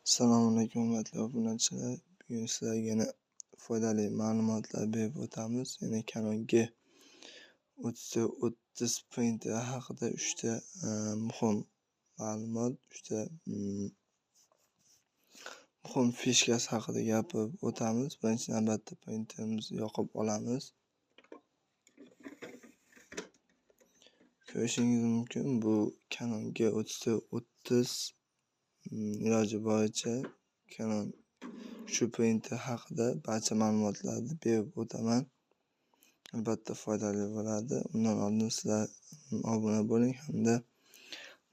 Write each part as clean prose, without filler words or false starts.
Assalomu alaykum hurmatli obunachilar. Bugun sizlarga yana foydali ma'lumotlar berib o'tamiz. Yana Canon G3030 printer haqida 3 ta muhim ma'lumot, 3 ta muhim fishkasi haqida gapirib o'tamiz. Birinchi navbatda printerimizni yoqib olamiz. Ko'rishingiz mumkin, bu Canon G3030 iloji boricha Canon shu printer haqida barcha ma'lumotlarni berib o'taman. Albatta foydali bo'ladi. Undan oldin sizlar obuna bo'ling hamda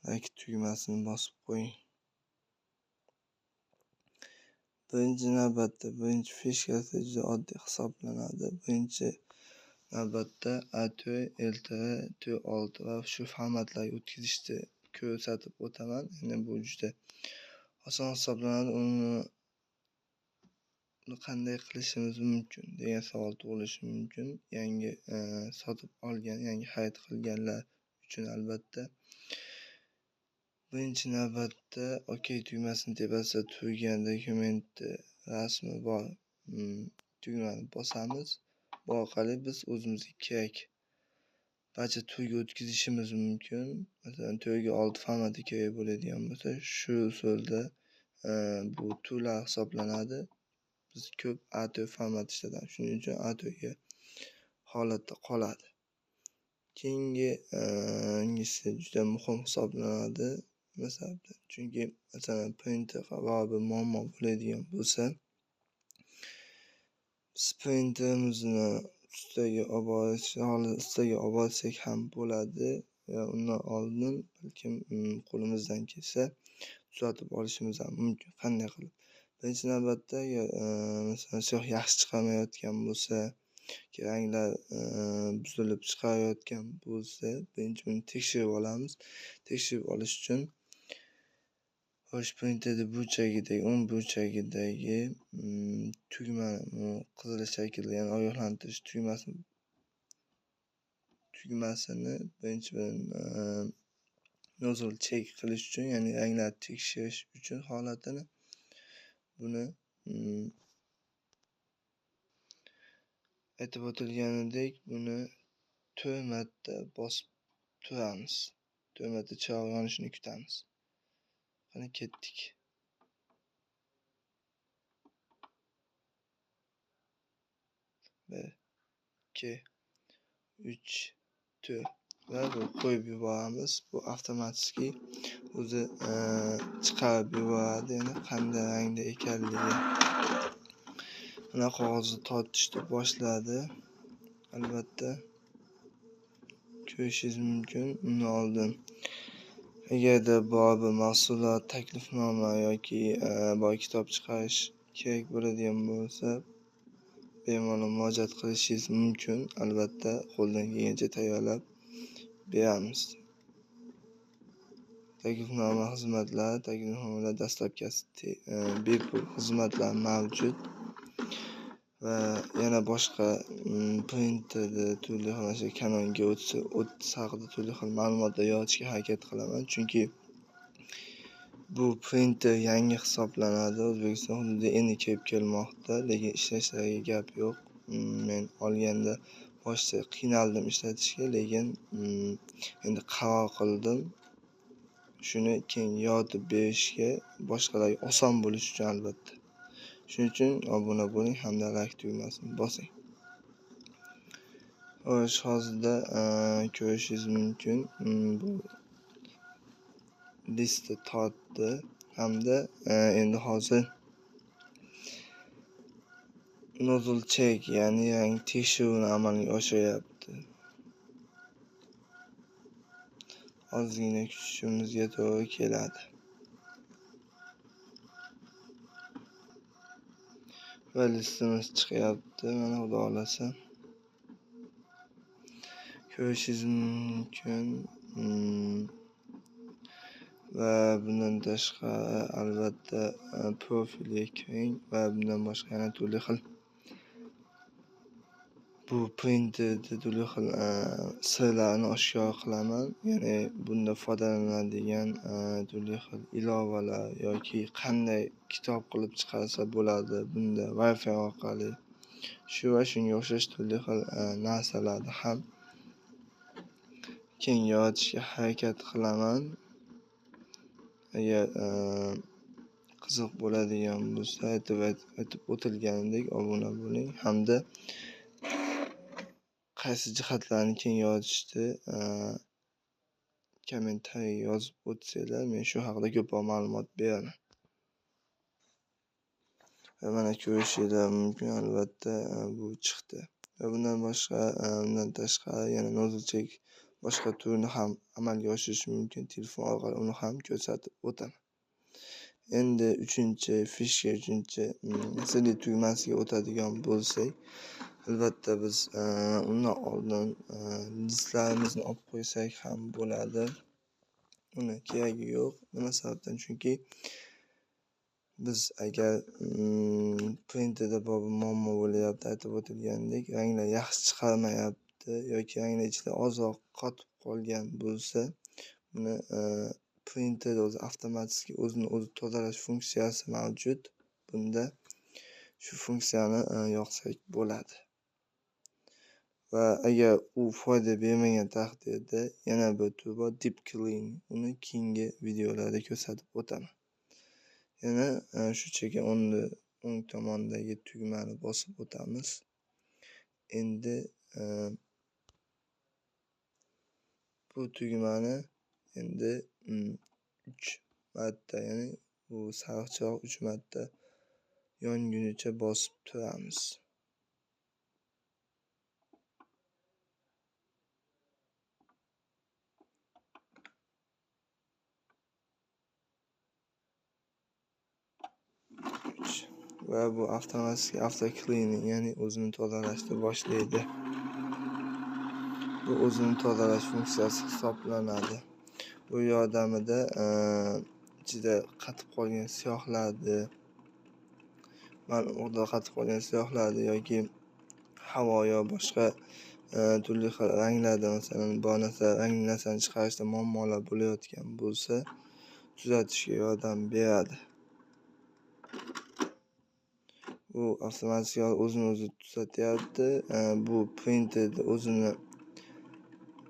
like tugmasini bosib qo'ying. Birinchi navbatda birinchi fishkasi juda oddiy hisoblanadi. Birinchi navbatda A4, LTR, T6 va shu formatlarga o'tkazishni ko'rsatib o'taman. Endi bu juda oson hisoblanadi. Uni qanday qilishimiz mumkin degan savol tug'ilishi mumkin. Yangi sotib olgan, yangi xarid qilganlar uchun albatta. Birinchi navbatda OK tugmasini tepasida turgan dokumentni rasmi bor tugmani bosamiz. Bu orqali biz o'zimizga kerak barcha turga o'tkazishimiz mumkin. Masalan, 4x6 formati kerak bo'ladigan bo'lsa, shu usulda bu turlar hisoblanadi. Biz ko'p A4 format ishlatamiz. Shuning uchun A4 ga holatda qoladi. Keyingisi juda muhim hisoblanadi. Masalan, chunki masalan printerga biror bir muammo bo'ladigan bo'lsa, biz printerimizni ustiga olib borsak ham bo'ladi va undan oldin balkim qo'limizdan kelsa tuzatib olishimiz ham mumkin. Qanday qilib? Birinchi navbatda agar masalan siyoh yaxshi chiqarmayotgan bo'lsa, ranglar buzilib chiqarayotgan bo'lsa, birinchi uni tekshirib olamiz. Tekshirib olish uchun xo'sh, printerning burchagidagi, o'ng burchagidagi tugmani qizil shaklda, ya'ni ogohlantirish tugmasini birinchi bilan nozzle check qilish uchun, ya'ni ranglarni tekshirish uchun holatini buni aytib o'tilganidek buni 4 marta bosib turamiz. 4 marta chiroq yonishini kutamiz. Qani ketdik. 1 2 3 4 va bu qo'yib yuboramiz. Bu avtomatik o'zi chiqarib yuboradi, ya'ni qanday rangda ekanligi. Mana qog'ozni tortishni boshladi. Albatta ko'rishingiz mumkin. Undan oldin agarda biror bir mahsulot, taklifnoma yoki bor kitob chiqarish kerak bo'ladigan bo'lsa, bemalol murojaat qilishingiz mumkin. Albatta qo'ldan kelgancha tayyorlab beramiz. Taklifnoma xizmatlari, taklifnomalar dastlabkasi bepul xizmatlar mavjud va yana boshqa printerda turli xil mana shu Canon G3030 haqida turli xil ma'lumotlar yoritishga harakat qilaman. Chunki bu printer yangi hisoblanadi. O'zbekiston hududida endi kirib kelmoqda, lekin ishlashlariga gap yo'q. Men olganda boshida qiynaldim ishlatishga, lekin endi qaror qildim. Shuni keyin yoritib berishga boshqalarga oson bo'lishi uchun albatta. Shuning uchun obuna bo'ling hamda like tugmasini bosing. Xo'sh, hozirda ko'rishingiz mumkin, bu listni tortdi hamda endi hozir nozzle check, ya'ni rang tekshiruvini amalga oshiryapti. Ozgina kutishimizga to'g'ri keladi. Va listimiz chiqyapti. Mana xudo xolasa. Ko'rishingiz mumkin. Va bundan tashqari albatta profilga kiring va bundan boshqa yana turli xil Bu printerda turli xil sirlarni oshkor qilaman. Ya'ni bunda foydalaniladigan turli xil ilovalar yoki qanday kitob qilib chiqarsa bo'ladi bunda Wi-Fi orqali, shu va shunga o'xshash turli xil narsalarni ham keng yoritishga harakat qilaman. Agar qiziq bo'ladigan bo'lsa, aytib o'tilganidek obuna bo'ling hamda qaysi jihatlarni keng yoritishni kommentariyaga yozib o'tsanglar, men shu haqida ko'proq ma'lumot beraman. Va mana ko'rishinglar mumkin, albatta bu chiqdi. Va bundan boshqa, undan tashqari yana nozzle check boshqa turini ham amalga oshirish mumkin. Telefon orqali uni ham ko'rsatib o'taman. Endi uchinchi fishka, uchinchi sirli tugmasiga o'tadigan bo'lsak, albatta biz undan oldin listlarimizni olib qo'ysak ham bo'ladi. Uni keragi yo'q. Nima sababdan? Chunki biz agar printerda bir muammo bo'lyapti, aytib o'tilgandek, ranglar yaxshi chiqarmayapti yoki ranglar ichida ozroq qotib qolgan bo'lsa, buni printerda o'zi avtomatik o'zini o'zi tozalash funksiyasi mavjud. Bunda shu funksiyani yoqsak bo'ladi. Va agar u foyda bermagan taqdirda yana bir tur bor, deep clean. Uni keyingi videolarda ko'rsatib o'taman. Yana shu chekka o'ng tomondagi tugmani bosib o'tamiz. Endi bu tugmani endi 3 marta, ya'ni bu sariq chiroq 3 marta yongunicha bosib turamiz. Va bu avtomatik avto cleaning, ya'ni o'zini tozalashni boshlaydi. Bu o'zini tozalash funksiyasi hisoblanadi. Bu yordamida ichida qatib qolgan siyohlarni, ma'lum miqdor qatib qolgan siyohlarni yoki havo yo boshqa turli xil ranglarda, masalan, biror narsa rangli narsani chiqarishda muammolar bo'layotgan bo'lsa, tuzatishga yordam beradi. Bu avtomatik o'zini o'zi tuzatyapti. Bu printerda o'zini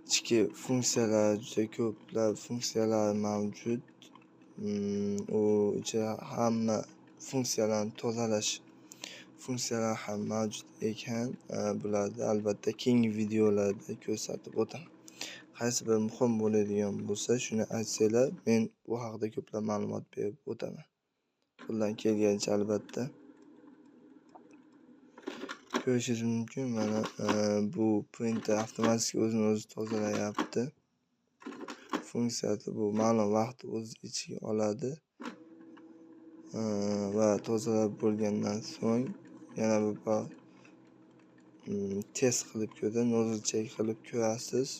ichki funksiyalari juda ko'plab funksiyalari mavjud. U ichida hamma funksiyalarni tozalash funksiyalari ham mavjud ekan. Bularni albatta keyingi videolarda ko'rsatib o'taman. Qaysi bir muhim bo'ladigan bo'lsa, shuni aytsanglar, men bu haqida ko'plab ma'lumot berib o'taman. Qo'ldan kelgancha albatta. Ko'rishingiz mumkin, mana bu printer avtomatik o'zini o'zi tozalayapti. Funksiyasi bu ma'lum vaqt o'z ichiga oladi va tozalab bo'lgandan so'ng yana bir bor test qilib ko'radi, nozzle check qilib ko'rasiz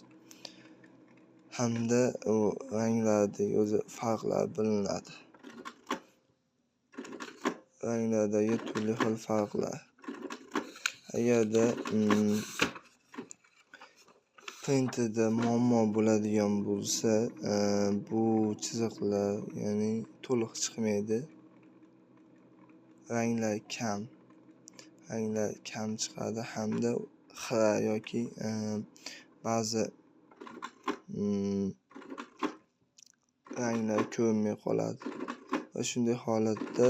hamda u ranglardagi o'zi farqlar bilinadi. Ranglardagi turli xil farqlar. Agarda printerda muammo bo'ladigan bo'lsa, bu chiziqlar, ya'ni to'liq chiqmaydi. Ranglar kam, ranglar kam chiqadi hamda xira yoki ba'zi ranglar ko'rinmay qoladi. Va shunday holatda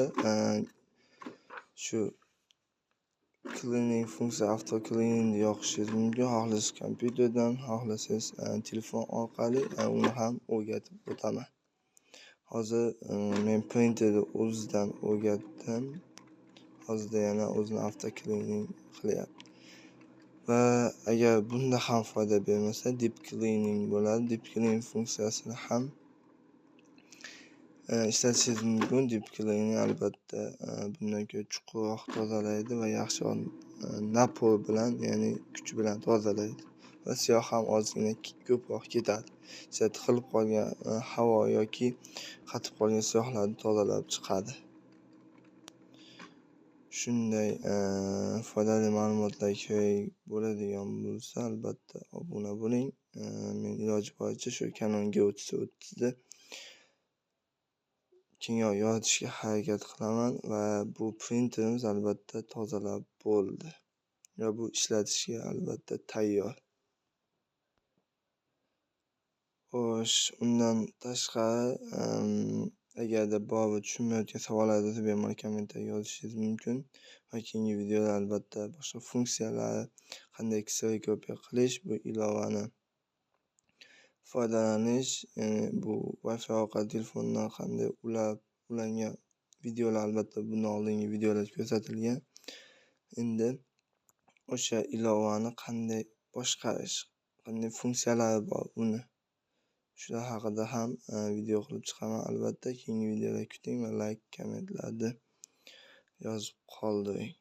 shu cleaning funksiya, avto cleaningni yoqishingiz mumkin. Xohlasangiz kompyuterdan, xohlasangiz telefon orqali uni ham o'rgatib o'taman. Hozir men printerni o'zidan o'rgatdim. Hozirda yana o'zini avto cleaning qilyapti. Va agar bunda ham foyda bermasa, deep cleaning bo'ladi. Deep cleaning funksiyasini ham ishlatishingiz mumkin. Deep cleaning albatta bundan ko'ra chuqurroq tozalaydi va yaxshiroq napor bilan, ya'ni kuch bilan tozalaydi. Va siyoh ham ozgina ko'proq ketadi. Ichida tiqilib qolgan havo yoki qatib qolgan siyohlarni tozalab chiqadi. Shunday foydali ma'lumotlar kerak bo'ladigan bo'lsa, albatta obuna bo'ling. Men iloji boricha shu Canon G3030 ni kengroq yoritishga harakat qilaman va bu printerimiz albatta tozalab bo'ldi va bu ishlatishga albatta tayyor. Xo'sh, undan tashqari agarda bor tushunmayotgan savollar bo'lsa, bemalol kommentariyaga yozishingiz mumkin va keyingi videoda albatta boshqa funksiyalar, qanday kserokopiya qilish, bu ilovani foydalanish, ya'ni bu Wi-Fi orqali telefondan qanday ulangan videolar albatta bundan oldingi videolarda ko'rsatilgan. Endi o'sha ilovani qanday boshqarish, qanday funksiyalari bor uni, shular haqida ham video qilib chiqaman albatta. Keyingi videolar kuting va like, kommentlarda yozib qoldiring.